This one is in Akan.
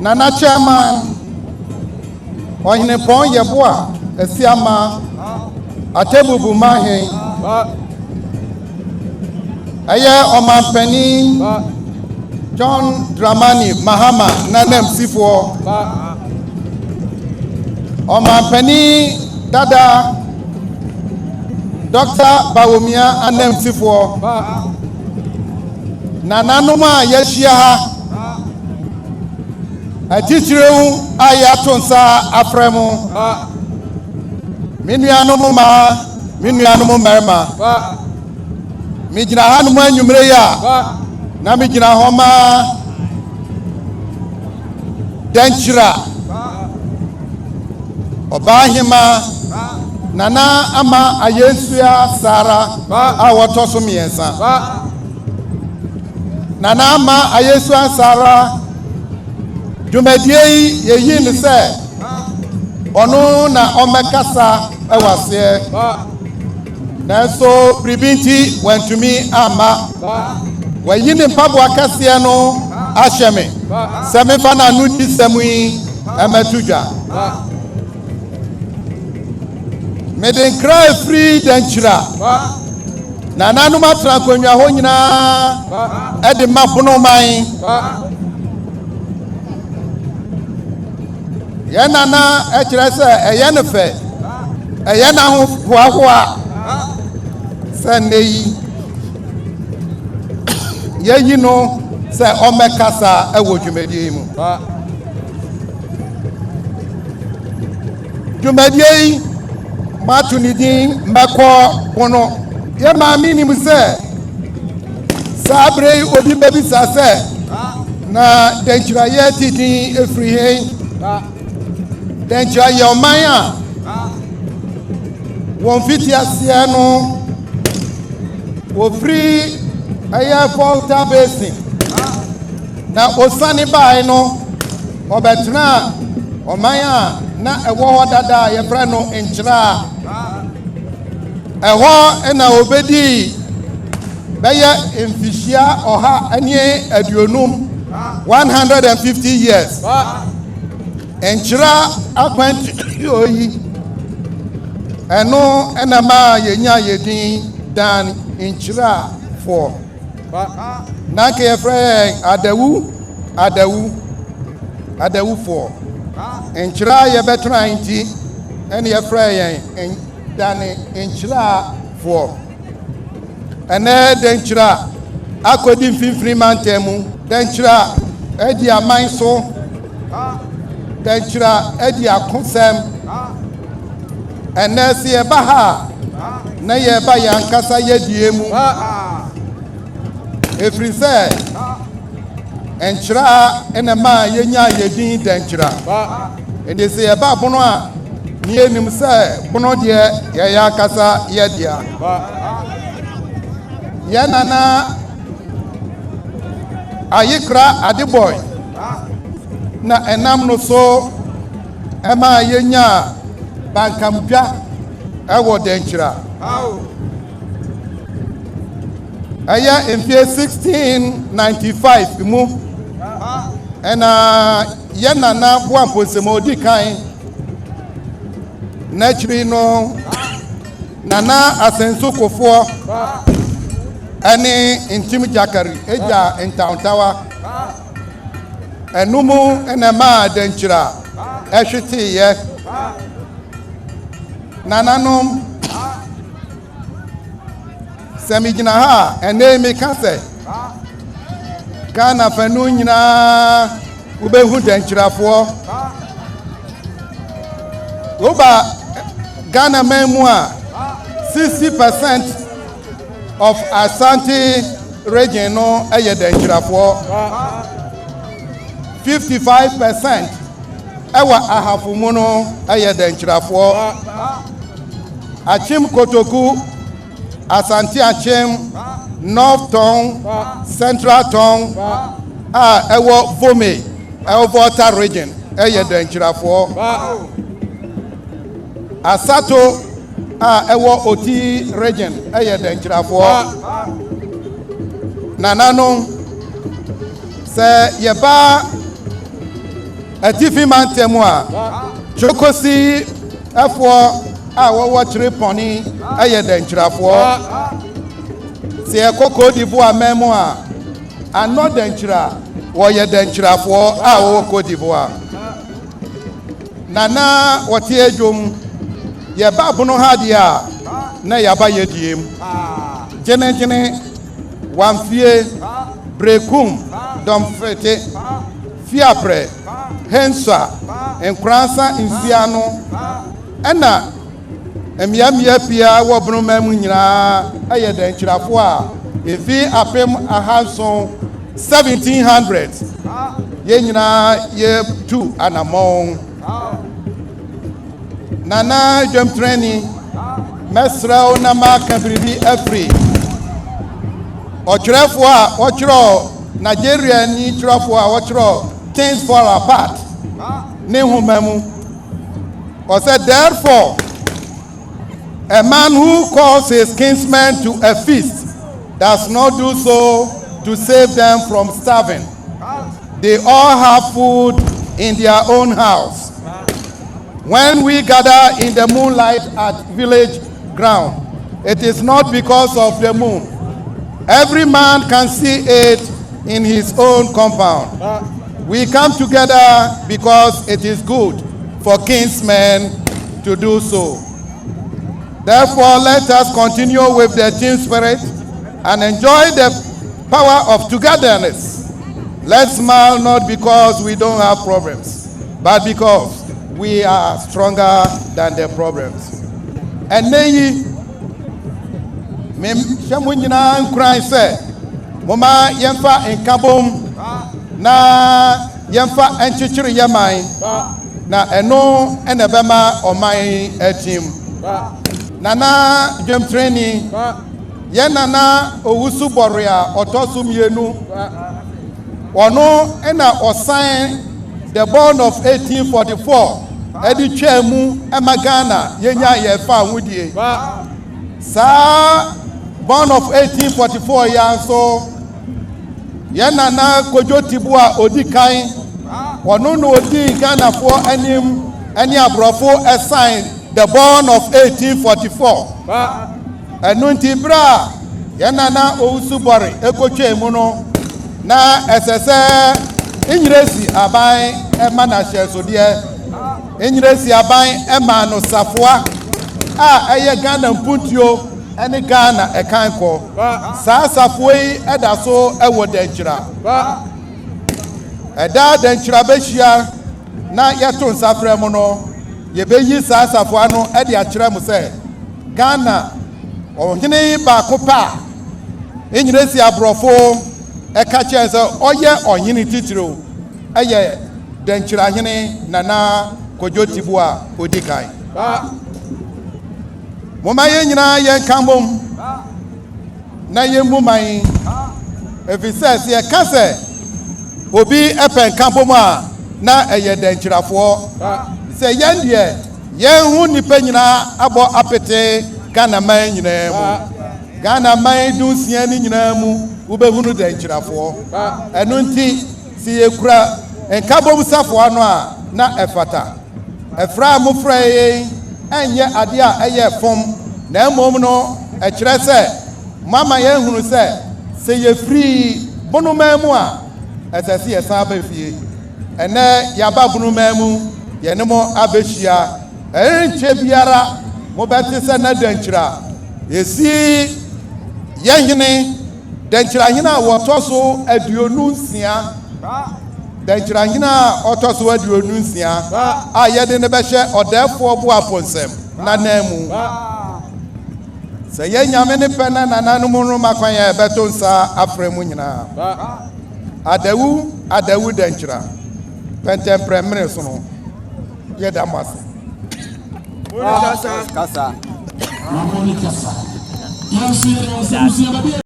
Nana Chairman, Ɔhenepɔn Yeboah Asiamah, Atebubu Mahen, ɛyɛ Ɔmanpanin John Dramani Mahama n'ananmusifoɔ, Ɔmanpanin dada Dr. Bawumia ananmusifoɔ, nananom a yɛahyia ha, atitiriw a yɛato nsa afrɛ mo, me nuanom mmaa, me nuanom mmarima, megyina hanom anwummere yi a na megyina hɔ ma Dɛnkyira Ɔbaahema Nana Ama Ayensua Sara a wɔtɔ so mmiɛnsa. Nana Ama Ayensua Sara dwumadie yi yɛyi no sɛ ɔno na ɔmmɛkasa wɔ aseɛ. Nanso biribi nti wantumi amma. Wayi ne mpaboa kɛseɛ no ahyɛ me sɛ memfa n'anodisɛm yi mmɛto dwa. Mede nkra efiri Dankyira nananom atena akonnwa hɔ nyinaa de ma Bonoman. Yɛn nana kyerɛ sɛ ɛyɛ no fɛ, ɛyɛ n'ahohoahoa sɛ nnɛ yi yɛyi no sɛ ɔmmɛkasa wɔ dwumadie yi mu. Dwumadie yi mato ne din Mɛkɔ Bono. Yɛn maame nim sɛ saa berɛ yi obi bɛbisa sɛ na Dankyira ti din efiri he? Dankyira yɛ ɔman a wɔn fiti aseɛ no wɔfiri ɛyɛ Volta Basin na osane bae no ɔbɛtena ɔman a na ɛwɔ hɔ dada a yɛfrɛ no Nkyera. Ɛhɔ na obedii bɛyɛ mfihyia 150, 150 years. Nkyera akwantuo yi ɛno ɛna maa yɛnya yɛdin Dan Nkyerafoɔ. Na nka yɛfrɛ yɛn Adawu, Adawu, Adawufoɔ. Nkyera yɛbɛtena nti ɛne yɛfrɛ yɛn Dane Nkyerafoɔ. Ɛnɛ Dankyira akɔdi mfimfini mantam mu. Dankyira adi aman so. Dankyira adi akosɛm. Ɛnɛ sɛ yɛba ha a na yɛba yɛn ankasa yɛdie mu. Ɛfiri sɛ Nkyera ɛna maa yɛnya yɛdin Dankyira. Ɛnti sɛ yɛba Bono a ne yɛnim sɛ Bono deɛ yɛyɛ ankasa yɛdea. Yɛn nana Ayekra Adebɔy na ɛnam no so ɛma yɛnya bankamdwa ɛwɔ Dankyira. Ɛyɛ mfie 1695 mu ɛna yɛn nana Boa Mposɛm odi kan. N'akyiri no Nana Asenso Kofoɔ ɛne Ntim Gyakari egya ntawntawa. Ɛno mu ɛna maa Dankyira ɛhweteeɛ. Nananom, sɛ megyina ha a ɛnɛ meka sɛ Ghana fanu nyinaa wobɛhu Dankyirafoɔ. Woba Ghana man mu a, 60% of Ashanti Region no yɛ Dankyirafoɔ. 55% ɛwɔ Ahafo mu no yɛ Dankyirafoɔ. Akyem Kotoku, Asante Akyem, North Tongu, Central Tongu a ɛwɔ Vome, ɛwɔ Volta Region ɛyɛ Dankyirafoɔ. Asato a ɛwɔ Oti Region ɛyɛ Dankyirafoɔ. Nananom, sɛ yɛba Atifi mantam a, Kyokosi ɛfoɔ a wɔwɔ Kyerepɔne ɛyɛ Dankyirafoɔ. Sɛ yɛkɔ Cote d'Ivoire man mu a, Anɔ Dankyira wɔyɛ Dankyirafoɔ a wɔwɔ Cote d'Ivoire. Nana wɔte adwom, yɛba Bono ha deɛ a, na yɛaba yɛdiem. Gyenegyene, Wamfie, Brekum, Dɔmfete, Fiaprɛ, Hensua, Nkoransa nsuano, ɛna mmeammea pii a wɔ Bono mu nyinaa ɛyɛ Dankyirafoɔ a efi 1700, 1700, yɛn nyinaa yɛtu anammɔn. Nana dwamtenani, mɛsrɛ wo na maka biribi afiri ɔtwerɛfoɔ a wɔtwerɛ, Nigeria ni twerɛfoɔ a wɔtwerɛ Things Fall Apart ne nhoma mu. Ɔsɛ, "Therefore, a man who calls his kinsmen to a feast does not do so to save them from starving. They all have food in their own house. When we gather in the moonlight at village ground, it is not because of the moon. Every man can see it in his own compound. We come together because it is good for kinsmen to do so. Therefore, let us continue with the team spirit and enjoy the power of togetherness. Let's smile not because we don't have problems, but because we are stronger than the problems." Ɛnɛ yi, mehyɛ mo nyinaa nkuran sɛ momma yɛmfa nkabom na yɛmfa nkyekyere yɛ man, na ɛno ɛna ɛbɛma ɔman atim. Nana dwamtenani, yɛn Nana Owusu Bɔre a ɔtɔ so mmienu, ɔno ɛna ɔsan the Bond of 1844 ɛde twaa mu ɛma Ghana yɛnya yɛfa ahodie. Saa Bond of 1844 yi nso, yɛn Nana Kodwo Tibu a odi kan, ɔno na odi Ghanafoɔ anim ɛne aborɔfo ɛsan the Bond of 1844. Ɛno nti, bere a yɛn Nana Owusu Bɔre ekotwa mu no, na ɛsɛ sɛ Enyiresi aban ɛma n'ahyɛnsodeɛ. Enyiresi aban ɛma no safoa a ɛyɛ Ghana mpuntuo ɛne Ghana ɛkan kɔ. Saa safoa yi ɛda so ɛwɔ Dankyira. Ɛda Dankyira bɛhyia na yɛto nsa frɛ mu no, yɛbɛyi saa safoa no ɛde akyerɛ mu sɛ Ghana ɔhene baako pa a Enyiresi aborɔfo ɛka kyerɛ sɛ ɔyɛ ɔhene titiriw ɛyɛ Dankyirahene Nana Kodwo Tibu a odi kan. Momma yɛn nyinaa yɛnka mbom na yɛmmu man, ɛfiri sɛ yɛka sɛ obi ɛpɛ nka bom a, na ɛyɛ Dankyirafoɔ. Sɛ yɛn deɛ, yɛn ho nnipa nyinaa abɔ apete Ghana man nyinaa mu. Ghana man 16 no nyinaa mu, wobɛhunu Dankyirafoɔ. Ɛno nti, sɛ yɛkura nkabom safoa no a, na ɛfata. Ɛfrɛ a mofrɛ yɛn ɛnyɛ adeɛ a ɛyɛ fom, na mmom no ɛkyerɛ sɛ mama yɛnhunu sɛ yɛfiri Bonoman mu a, ɛsɛ sɛ yɛsan ba fie. Ɛnɛ yɛaba Bonoman mu, yɛne mo abɛhyia. Ɛrenkyɛ biara mobɛte sɛ na Dankyira yɛsi yɛhene Dankyirahene a wɔtɔ so 26, Dankyirahene a ɔtɔ so 26 a yɛde ne bɛhyɛ Ɔdɛɛfoɔ Boafo nsɛm nanan mu. Sɛ yɛn Nyame ne pɛ na nananom no ma kwan a, ɛbɛto nsa afrɛ mu nyinaa. Adawu adawu, Dankyira pɛntɛmprɛ mmere so no, yɛda mo ase. Kasa. Mamoni kasa. Yɛn nso yɛde wɔn sɛ abusua baabi.